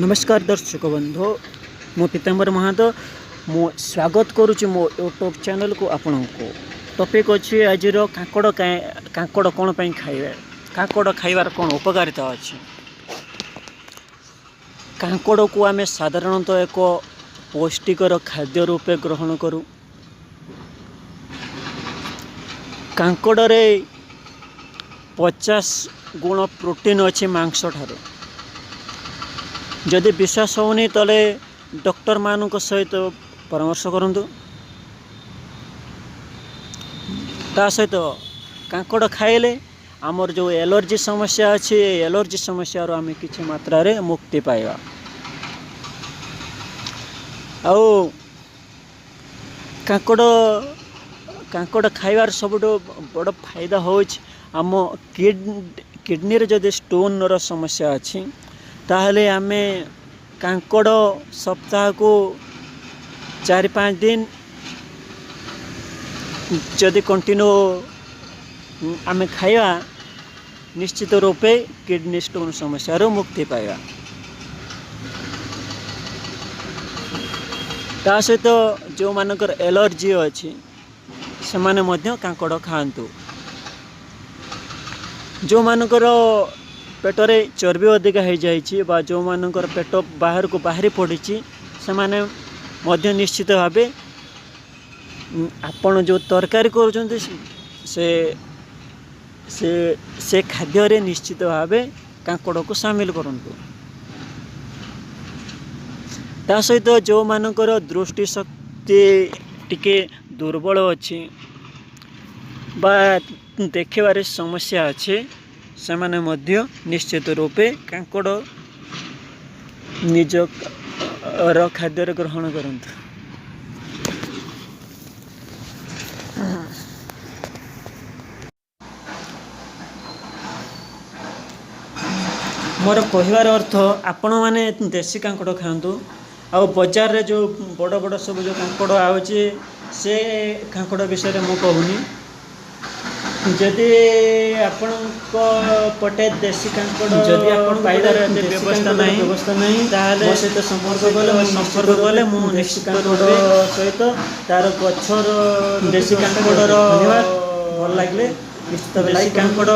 ନମସ୍କାର ଦର୍ଶକ ବନ୍ଧୁ, ମୁଁ ପୀତାମ୍ବର ମହାନ୍ତ। ମୁଁ ସ୍ୱାଗତ କରୁଛି ମୋ ୟୁଟ୍ୟୁବ୍ ଚ୍ୟାନେଲ୍କୁ ଆପଣଙ୍କୁ। ଟପିକ୍ ଅଛି ଆଜିର କାଙ୍କଡ଼। କାଙ୍କଡ଼ କ'ଣ ପାଇଁ ଖାଇବେ? କାଙ୍କଡ଼ ଖାଇବାର କ'ଣ ଉପକାରିତା ଅଛି? କାଙ୍କଡ଼କୁ ଆମେ ସାଧାରଣତଃ ଏକ ପୌଷ୍ଟିକର ଖାଦ୍ୟ ରୂପେ ଗ୍ରହଣ କରୁ। କାଙ୍କଡ଼ରେ 50 ଗୁଣ ପ୍ରୋଟିନ୍ ଅଛି ମାଂସ ଠାରୁ। ଯଦି ବିଶ୍ୱାସ ହେଉନି, ତାହେଲେ ଡକ୍ଟରମାନଙ୍କ ସହିତ ପରାମର୍ଶ କରନ୍ତୁ। ତା ସହିତ କାଙ୍କଡ଼ ଖାଇଲେ ଆମର ଯେଉଁ ଏଲର୍ଜି ସମସ୍ୟା ଅଛି, ଏ ଏଲର୍ଜି ସମସ୍ୟାରୁ ଆମେ କିଛି ମାତ୍ରାରେ ମୁକ୍ତି ପାଇବା। ଆଉ କାଙ୍କଡ଼ ଖାଇବାର ସବୁଠୁ ବଡ଼ ଫାଇଦା ହେଉଛି, ଆମ କିଡ଼ନୀରେ ଯଦି ଷ୍ଟୋନ୍ର ସମସ୍ୟା ଅଛି, ତାହେଲେ ଆମେ କାଙ୍କଡ଼ ସପ୍ତାହକୁ 4-5 ଦିନ ଯଦି କଣ୍ଟିନ୍ୟୁ ଆମେ ଖାଇବା, ନିଶ୍ଚିତ ରୂପେ କିଡ଼ନୀ ଷ୍ଟୋନ୍ ସମସ୍ୟାରୁ ମୁକ୍ତି ପାଇବା। ତା ସହିତ ଯେଉଁମାନଙ୍କର ଏଲର୍ଜି ଅଛି, ସେମାନେ ମଧ୍ୟ କାଙ୍କଡ଼ ଖାଆନ୍ତୁ। ଯେଉଁମାନଙ୍କର ପେଟରେ ଚର୍ବି ଅଧିକା ହେଇଯାଇଛି ବା ଯେଉଁମାନଙ୍କର ପେଟ ବାହାରକୁ ବାହାରି ପଡ଼ିଛି, ସେମାନେ ମଧ୍ୟ ନିଶ୍ଚିତ ଭାବେ ଆପଣ ଯେଉଁ ତରକାରୀ କରୁଛନ୍ତି, ସେ ସେ ସେ ଖାଦ୍ୟରେ ନିଶ୍ଚିତ ଭାବେ କାଙ୍କଡ଼କୁ ସାମିଲ କରନ୍ତୁ। ତା ସହିତ ଯେଉଁମାନଙ୍କର ଦୃଷ୍ଟି ଶକ୍ତି ଟିକେ ଦୁର୍ବଳ ଅଛି ବା ଦେଖିବାରେ ସମସ୍ୟା ଅଛି, ସେମାନେ ମଧ୍ୟ ନିଶ୍ଚିତ ରୂପେ କାଙ୍କଡ଼ ନିଜର ଖାଦ୍ୟରେ ଗ୍ରହଣ କରନ୍ତୁ। ମୋର କହିବାର ଅର୍ଥ, ଆପଣମାନେ ଦେଶୀ କାଙ୍କଡ଼ ଖାଆନ୍ତୁ। ଆଉ ବଜାରରେ ଯେଉଁ ବଡ଼ ବଡ଼ ସବୁ ଯେଉଁ କାଙ୍କଡ଼ ଆଉଛି, ସେ କାଙ୍କଡ଼ ବିଷୟରେ ମୁଁ କହୁନି। ଯଦି ଆପଣଙ୍କ ପଟେ ଦେଶୀ କାଙ୍କଡ଼ ଯଦି ଆପଣଙ୍କ ପାଇବାର ପଟେ ଏତେ ଦେଶୀ ବ୍ୟବସ୍ଥା କାଙ୍କଡ଼ର ନାହିଁ, ବ୍ୟବସ୍ଥା ନାହିଁ, ତାହେଲେ ମୋ ସହିତ ସମ୍ପର୍କ କଲେ ମୁଁ ସମ୍ପର୍କ କଲେ ମୁଁ ଦେଶୀ ନିଶ୍ଚିତ କାଙ୍କଡ଼ ରୂପେ ସହିତ ତାର ଗଛର ଦେଶୀ ବ୍ୟବସ୍ଥା କାଙ୍କଡ଼ର କରିଦେବି। ଧନ୍ୟବାଦ। ଭଲ ଲାଗିଲେ ନିଶ୍ଚିତ ଭାବେ ଦେଶୀ ଲାଇକ୍ କାଙ୍କଡ଼।